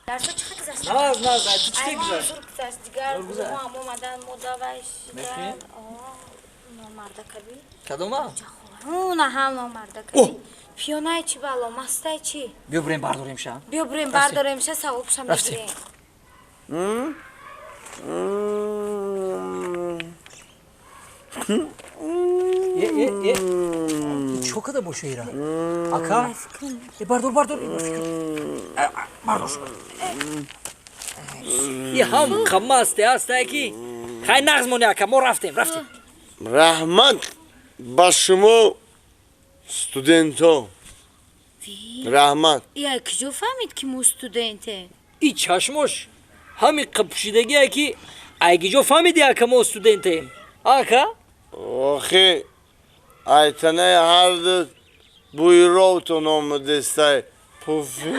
Дарсо чӣ хел гузашт? Наз, наз, ай ту чӣ хел Ай, ман гузашт? зур гузашт. Дигар Зур гузашт? гурӯҳам омадан, мо давай Мехоҳӣ? шидан. Номарда каби. Кадома? Уна ҳам номарда О! каби. Пиёнай чӣ бало, мастай чӣ? Биё бурем бардорем ша. Биё бурем Рафтем. бардорем ша, савобша Рафтем. мегирем. Е, е, е. Чо када боша ира? Ака? Е, бардор, бардор. Е, фикр. Бардор. И ҳам қамасте астае ки хай нағз мони ака, мо рафтем, рафтем. Раҳмат ба шумо, студентҳо, раҳмат. Я куҷо фаҳмид, ки мо студентем? И чашмош ҳами қапушидагие ки айгиҷо фаҳмиди ака, мо студентем, ака? Охи, айтанаи ҳарду бӯйровтон омадестай, пуфи.